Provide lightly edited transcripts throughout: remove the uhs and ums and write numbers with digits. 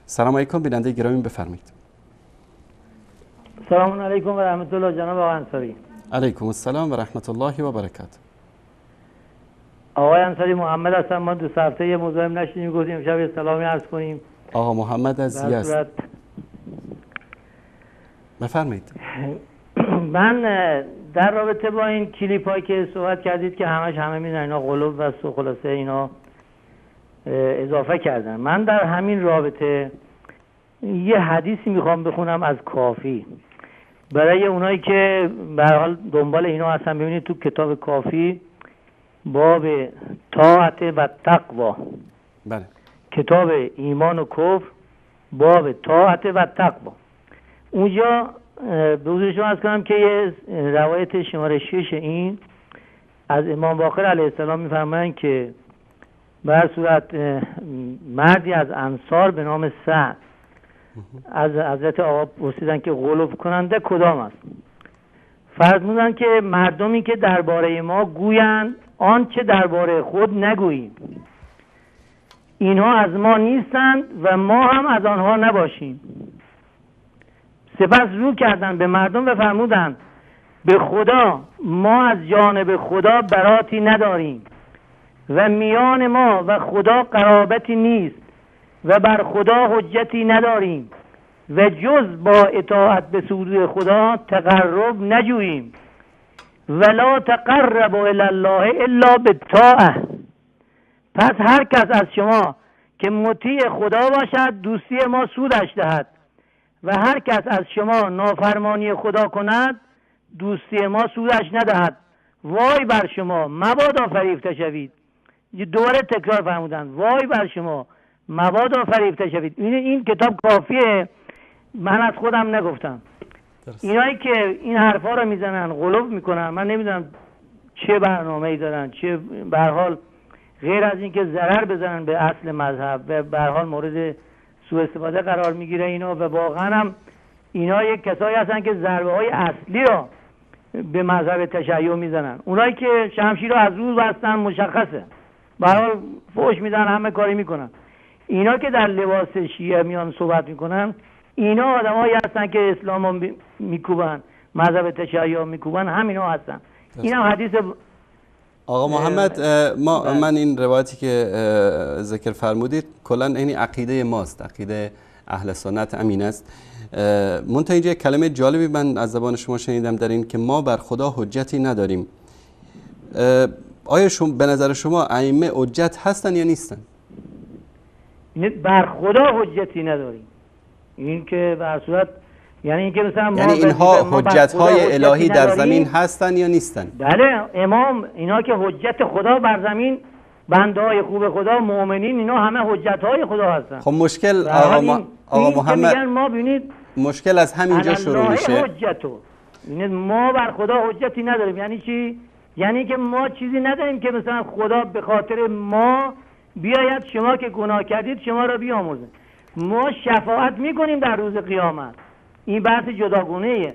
سلام علیکم بیننده گرامی، بفرمایید. سلام علیکم و رحمت الله جناب آقای انصاری. علیکم السلام و رحمت الله و برکاته. آقای انصاری، محمد هستم. ما دو هفته یه مزاحم نشدیم، گفتیم امشب یه سلامی عرض کنیم. آقا محمد از یزد، بفرمایید. من در رابطه با این کلیپ هایی که صحبت کردید که همش همه میدونن اینا قلوب و خلاصه اینا اضافه کردن، من در همین رابطه یه حدیثی میخوام بخونم از کافی برای اونایی که به هر حال دنبال اینا هستن. ببینید تو کتاب کافی باب طاعت و تقوا، بله، کتاب ایمان و کفر، باب طاعت و تقوا، اونجا به حضور شما عرض کنم که یه روایت شماره 6 این از امام باقر علیه السلام میفرمایند که به هر صورت مردی از انصار به نام سعد از حضرت آقا پرسیدن که غلو کننده کدام است؟ فرمودند که مردمی که درباره ما گویند آنچه درباره خود نگوییم، اینها از ما نیستند و ما هم از آنها نباشیم. سپس رو کردند به مردم و فرمودند به خدا ما از جانب خدا براتی نداریم و میان ما و خدا قرابتی نیست و بر خدا حجتی نداریم و جز با اطاعت به سوی خدا تقرب نجوییم ولا تقرب الی الله الا بالطاعه. پس هر کس از شما که مطیع خدا باشد دوستی ما سودش دهد و هر کس از شما نافرمانی خدا کند دوستی ما سودش ندهد. وای بر شما مبادا فریفته شوید. دوباره تکرار فرمودن وای بر شما مبادا فریفته شوید. این کتاب کافیه، من از خودم نگفتم. اینایی که این حرفا رو میزنن غلو میکنن، من نمیدونم چه برنامه‌ای دارن، چه به هر حال غیر از اینکه ضرر بزنن به اصل مذهب و به هر حال مورد سوء استفاده قرار میگیره اینا، و واقعا هم اینا یک کسایی هستن که ضربه های اصلی رو به مذهب تشیع میزنن. اونایی که شمشیر رو از رو بستن مشخصه، به هر حال فحش میدن، همه کاری میکنن. اینا که در لباس شیعه میان صحبت میکنن، اینا آدمایی هستن که اسلام میکوبن، مذهب تشیع میکوبن، همینا هستن. اینم حدیث آقا محمد. من این روایتی که ذکر فرمودید کلا این عقیده ماست، عقیده اهل سنت امین است. منتها اینجا یک کلمه جالبی من از زبان شما شنیدم در این که ما بر خدا حجتی نداریم. آیا شما به نظر شما ائمه حجت هستن یا نیستن؟ بر خدا حجتی نداریم. این که به صورت یعنی اینکه مثلا یعنی اینها حجت های الهی در زمین هستن یا نیستن؟ بله، امام اینا که حجت خدا بر زمین، بنده های خوب خدا، مؤمنین، اینا همه حجت های خدا هستن. خب مشکل آقا محمد ما ببینید مشکل از همینجا شروع میشه. یعنی ما بر خدا حجتی نداریم. یعنی چی؟ یعنی که ما چیزی نداریم که مثلا خدا به خاطر ما بیاید شما که گناه کردید شما را بیامرزه. ما شفاعت میکنیم در روز قیامت، این بحث جداگونه ایه.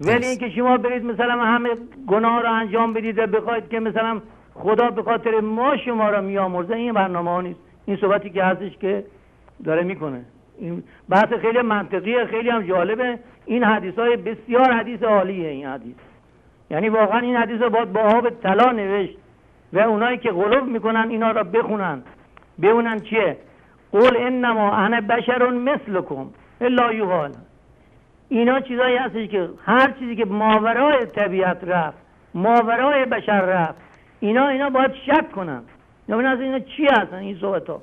ولی اینکه شما برید مثلا همه گناه رو انجام بدید و بخواید که مثلا خدا به خاطر ما شما را میامرزه، این برنامه ها نیست. این صحبتی که هستش که داره میکنه این بحث خیلی منطقیه، خیلی هم جالبه. این حدیث های بسیار حدیث عالیه این حدیث، یعنی واقعا این حدیث رو باید با آب طلا نوشت و اونایی که غلو میکنن اینا را بخونن ببینن چیه. قل انما انا بشر مثلکم الا یقال. اینا چیزایی هستش که هر چیزی که ماورای طبیعت رفت، ماورای بشر رفت، اینا باید شک کنن. اینا از اینا چی هستن این صحبت‌ها؟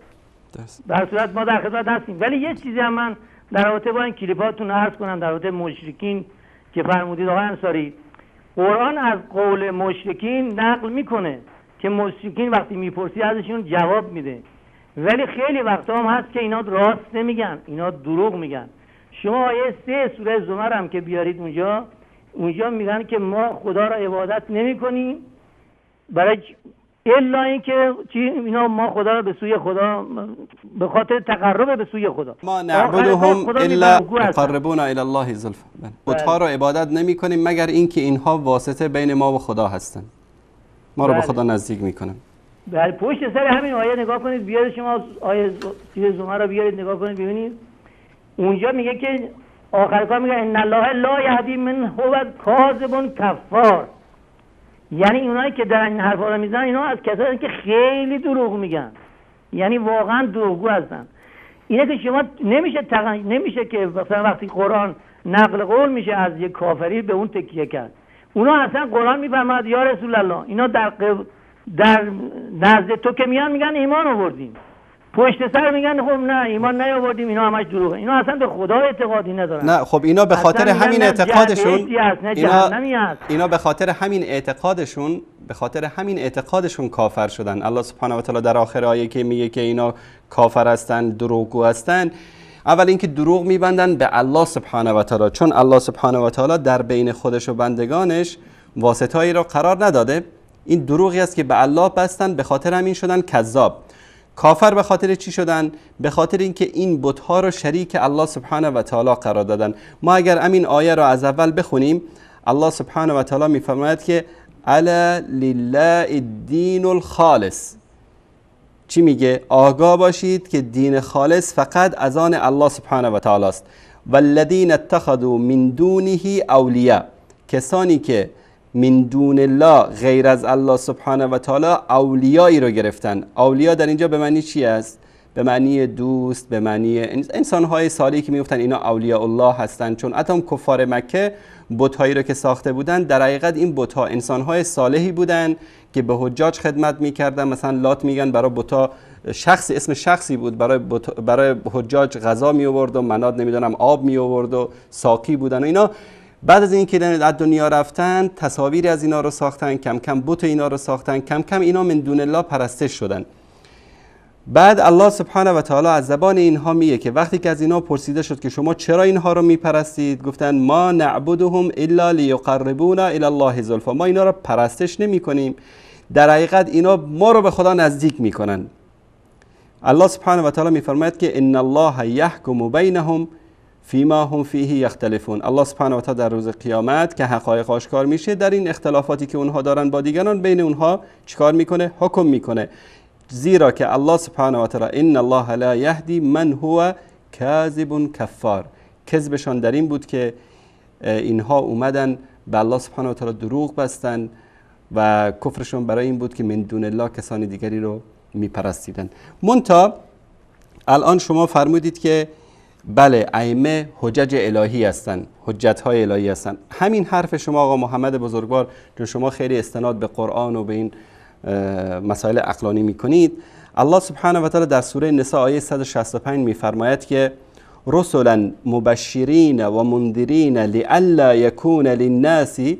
در صورت ما در خدمت هستیم. ولی یه چیزی هم من در رابطه با این کلیپاتون عرض کنم، در رابطه مشرکین که فرمودید آقای انصاری، قرآن از قول مشرکین نقل میکنه که مشرکین وقتی میپرسی ازشون جواب میده، ولی خیلی وقتا هم هست که اینا راست نمیگن، اینا دروغ میگن. شما آیه 3 سوره زمر هم که بیارید اونجا اونجا میگن که ما خدا را عبادت نمی کنیم برای الا اینکه اینا ما خدا را به سوی خدا به خاطر تقرب به سوی خدا. ما نعبدهم الا یقربونا الی الله زلفا. بت‌ها را عبادت نمی کنیم مگر اینکه اینها واسطه بین ما و خدا هستند، ما رو به خدا نزدیک میکنن. بله، پشت سر همین آیه نگاه کنید، بیارید شما آیه زمر رو بیارید نگاه کنید ببینید. اونجا میگه که آخر کار میگه ان الله لا یهدی من هو کاذب کفار. یعنی اونایی که در این حرفا رو میزنن اینا از کسایی که خیلی دروغ میگن، یعنی واقعا دروغگو هستن. اینه که شما نمیشه که مثلا وقتی قرآن نقل قول میشه از یک کافری به اون تکیه کرد. اونا اصلا قرآن میفرماد یا رسول الله اینا در نزد تو که میان میگن ایمان آوردیم، پشت سر میگن خب نه ایمان نیاوردیم، اینا همش دروغه، اینا اصلا به خدا اعتقادی ندارن. نه خب اینا به خاطر همین اعتقادشون، اینا به خاطر همین اعتقادشون، به خاطر همین اعتقادشون کافر شدن. الله سبحانه و تعالی در آخر آیه که میگه که اینا کافر هستن، دروغگو هستن، اول اینکه دروغ میبندن به الله سبحانه و تعالی، چون الله سبحانه و تعالی در بین خودش و بندگانش واسطه‌ای را قرار نداده. این دروغی است که به الله بستن، به خاطر همین شدن کذاب. کافر به خاطر چی شدن؟ به خاطر اینکه این بت‌ها رو شریک الله سبحانه و تعالی قرار دادن. ما اگر همین آیه را از اول بخونیم، الله سبحانه و تعالی میفرماید که الا لله الدین الخالص. چی میگه؟ آگاه باشید که دین خالص فقط از آن الله سبحانه و تعالی است. والذین اتخذوا من دونه اولیاء، کسانی که من دون الله، غیر از الله سبحانه و تعالی، اولیایی رو گرفتن. اولیا در اینجا به معنی چی است؟ به معنی دوست، به معنی انسان‌های صالحی که میگفتن اینا اولیاء الله هستن. چون اتم کفار مکه بت‌هایی رو که ساخته بودن، در حقیقت این بت‌ها انسان‌های صالحی بودن که به حجاج خدمت می‌کردن. مثلا لات میگن برای بت‌ها شخص، اسم شخصی بود، برای حجاج غذا می آورد و مناد نمیدونم آب می آورد و ساقی بودن و اینا. بعد از اینکه از دنیا رفتن، تصاویری از اینا رو ساختن، کم کم بت اینا رو ساختن، کم کم اینا من دون الله پرستش شدن. بعد الله سبحانه و تعالی از زبان اینها میگه که وقتی که از اینها پرسیده شد که شما چرا اینها رو میپرستید، گفتن ما نعبدهم الا لیقربونا الی الله زلفا. ما اینا رو پرستش نمی کنیم، در حقیقت اینا ما رو به خدا نزدیک میکنن. الله سبحانه و تعالی میفرماید که ان الله یحکم بینهم فیما هم فیه یختلفون. الله سبحانه و تعالی در روز قیامت که حقایق آشکار میشه، در این اختلافاتی که اونها دارن با دیگران، بین اونها چیکار میکنه؟ حکم میکنه. زیرا که الله سبحانه و تعالی ان الله لا یهدی من هو کاذب کفار. کذبشان در این بود که اینها اومدن به الله سبحانه و تعالی دروغ بستن و کفرشون برای این بود که من دون الله کسان دیگری رو میپرستیدن. منتها الان شما فرمودید که بله ائمه حجج الهی هستند، حجت‌های الهی هستند. همین حرف شما آقا محمد بزرگوار، چون شما خیلی استناد به قرآن و به این مسائل عقلانی میکنید، الله سبحانه و تعالی در سوره نساء آیه 165 میفرماید که رسلا مبشرین و منذرین لئلا یکون للناس علی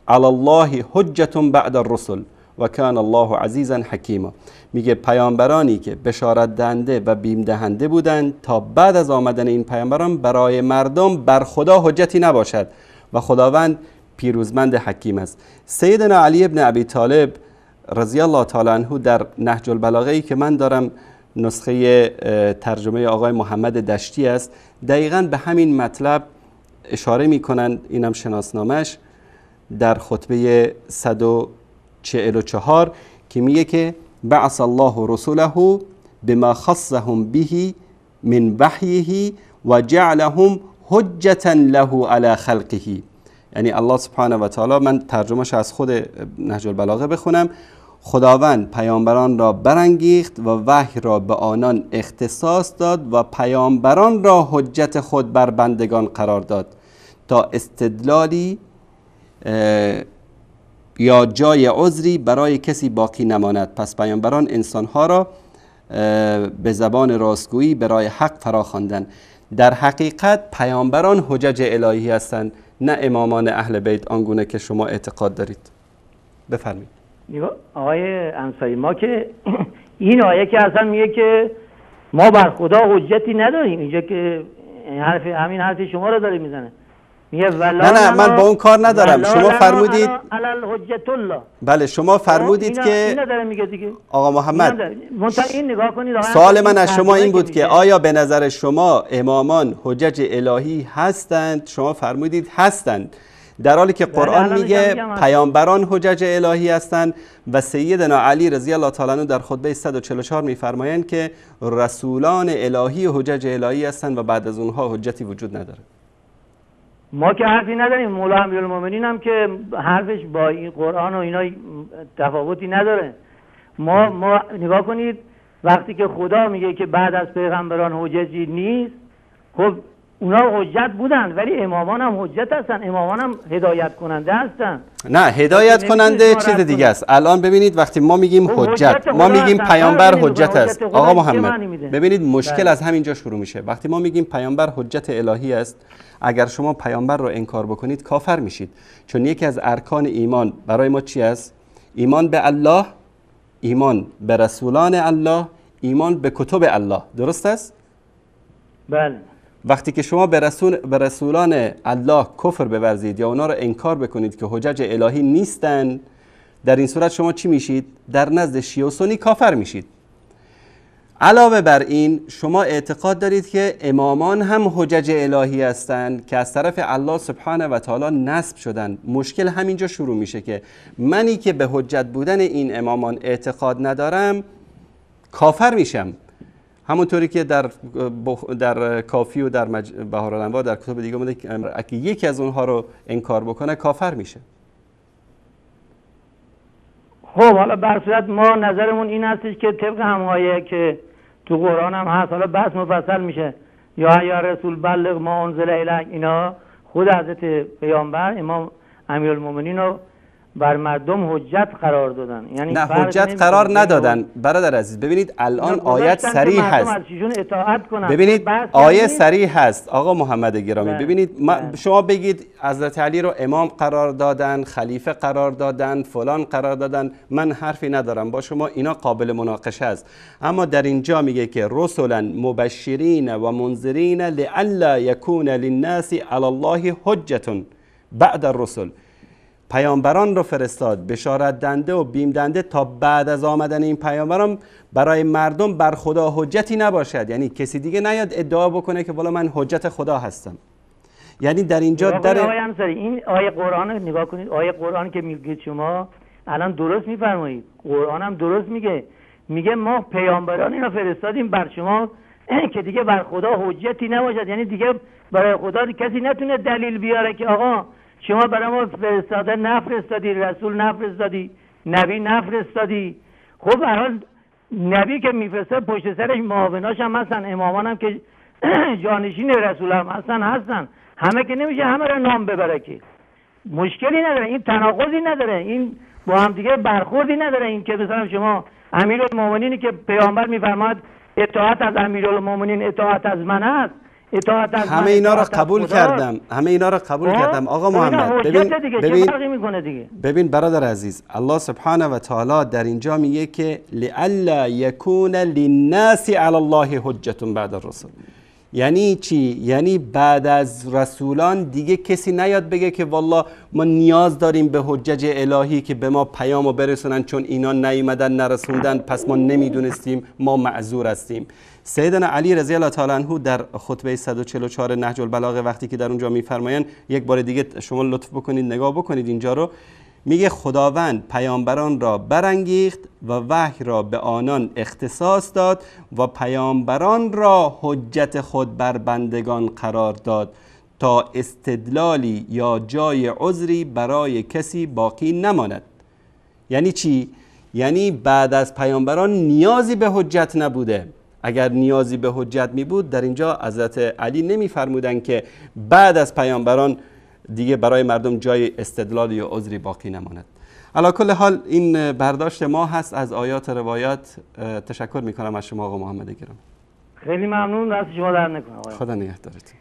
الله حجة بعد الرسل و کان الله عزیزا حکیما. میگه پیامبرانی که بشارت دهنده و بیم دهنده بودند تا بعد از آمدن این پیامبران برای مردم بر خدا حجتی نباشد و خداوند پیروزمند حکیم است. سیدنا علی ابن ابی طالب رضی الله تعالی عنه در نهج البلاغه ای که من دارم، نسخه ترجمه آقای محمد دشتی است، دقیقاً به همین مطلب اشاره میکنند. اینم شناسنامش در خطبه 144 که میگه که بعث الله رسوله بما خصهم به من وحیه و جعلهم حجة له على خلقه. یعنی الله سبحانه و تعالی، من ترجمهش از خود نهج البلاغه بخونم، خداوند پیامبران را برانگیخت و وحی را به آنان اختصاص داد و پیامبران را حجت خود بر بندگان قرار داد تا استدلالی یا جای عذری برای کسی باقی نماند. پس پیامبران انسانها را به زبان راستگویی برای حق فراخواندند. در حقیقت پیامبران حجج الهی هستند، نه امامان اهل بیت آنگونه که شما اعتقاد دارید. بفرمایید. آقای انصاری، ما که این آیه که اصلا میگه که ما بر خدا حجتی نداریم، اینجا که حرف همین حرف شما رو داره میزنه. میگه ولا نه من با اون کار ندارم. شما فرمودید علی الحجة الله. بله، شما فرمودید که اینا داره میگه دیگه. آقا محمد، این نگاه کنید. سوال من از شما این بود که آیا به نظر شما امامان حجج الهی هستند؟ شما فرمودید هستند، در حالی که قرآن میگه پیامبران حجج الهی هستند و سیدنا علی رضی الله تعالی عنه در خطبه 144 میفرمایند که رسولان الهی حجج الهی هستند و بعد از اونها حجتی وجود نداره. ما که حرفی نداریم. مولا امیرالمومنین هم که حرفش با این قرآن و اینا تفاوتی نداره. ما نگاه کنید، وقتی که خدا میگه که بعد از پیغمبران حججی نیست، خب اونا حجت بودن ولی امامان هم حجت هستن، امامان هم هدایت کننده هستن. نه، هدایت کننده چیز دیگه است. الان ببینید، وقتی ما میگیم حجت، ما میگیم پیامبر حجت است. آقا محمد، ببینید، مشکل از همینجا شروع میشه. وقتی ما میگیم پیامبر حجت الهی است، اگر شما پیامبر رو انکار بکنید کافر میشید، چون یکی از ارکان ایمان برای ما چی است؟ ایمان به الله، ایمان به رسولان الله، ایمان به کتب الله. درست است؟ بله. وقتی که شما به رسولان الله کفر بورزید یا اونا رو انکار بکنید که حجج الهی نیستن، در این صورت شما چی میشید؟ در نزد شیعه و سنی کافر میشید. علاوه بر این، شما اعتقاد دارید که امامان هم حجج الهی هستند که از طرف الله سبحانه و تعالی نصب شدن. مشکل همینجا شروع میشه که منی که به حجت بودن این امامان اعتقاد ندارم کافر میشم، همونطوری که در کافی و در بحارالانوار، در کتب دیگه اومده که اگه یکی از اونها رو انکار بکنه کافر میشه. خب حالا به صورت ما نظرمون این هستش که طبق هم آیه که تو قرآن هم هست، حالا بحث مفصل میشه، یا رسول بلغ ما انزل الیک، اینا خود حضرت پیامبر امام امیرالمومنین رو بر مردم حجت قرار دادن. یعنی نه، حجت قرار ندادن برادر عزیز. ببینید، الان آیت صریح هست. ببینید، آیه صریح هست آقا محمد گرامی. ببینید، شما بگید حضرت علی رو امام قرار دادن، خلیفه قرار دادن، فلان قرار دادن، من حرفی ندارم با شما، اینا قابل مناقشه است. اما در اینجا میگه که رسولا مبشرین و منذرین لئلا یکون للناس علی الله حجة بعد الرسل. پیامبران رو فرستاد بشارت دنده و بیم دنده تا بعد از آمدن این پیامبران برای مردم بر خدا حجتی نباشد. یعنی کسی دیگه نیاد ادعا بکنه که والا من حجت خدا هستم. یعنی در اینجا در این آیه قرآن رو نگاه کنید. آیه قرآن که میگید شما الان درست میفرمایید، قرآن هم درست میگه، میگه ما پیامبران اینو فرستادیم بر شما که دیگه بر خدا حجتی نباشد. یعنی دیگه برای خدا کسی نتونه دلیل بیاره که آقا شما برای ما فرستاده نفرستادی، رسول نفرستادی، نبی نفرستادی. خب به هر حال نبی که میفرسته پشت سرش معاوناش هم هستن، امامان هم که جانشین رسول هم هستن. همه که نمیشه همه را نام ببره که مشکلی نداره، این تناقضی نداره، این با هم دیگه برخوردی نداره. این که مثلا شما امیرالمومنینی که پیامبر میفرماد اطاعت از امیرالمومنین اطاعت از من است، اطاعت از همه اینا رو قبول کردم، همه اینا رو قبول کردم آقا محمد. ببین ببین دیگه. ببین برادر عزیز، الله سبحانه و تعالی در اینجا میگه که لئلا یکون للناس علی الله حجة بعد الرسل. یعنی چی؟ یعنی بعد از رسولان دیگه کسی نیاد بگه که والله ما نیاز داریم به حجج الهی که به ما پیامو برسونن، چون اینا نیومدن نرسوندن پس ما نمیدونستیم، ما معذور هستیم. سیدنا علی رضی الله تعالی عنه در خطبه 144 نهج البلاغه وقتی که در اونجا میفرمایند، یک بار دیگه شما لطف بکنید نگاه بکنید اینجا رو، میگه خداوند پیامبران را برانگیخت و وحی را به آنان اختصاص داد و پیامبران را حجت خود بر بندگان قرار داد تا استدلالی یا جای عذری برای کسی باقی نماند. یعنی چی؟ یعنی بعد از پیامبران نیازی به حجت نبوده. اگر نیازی به حجت می بود در اینجا حضرت علی نمیفرمودن که بعد از پیامبران دیگه برای مردم جای استدلال یا عذری باقی نماند. علی کل حال این برداشت ما هست از آیات روایات. تشکر میکنم از شما آقا محمد گرامی. خیلی ممنون، دست شما در نکنه آقا. خدا نگهدارتون.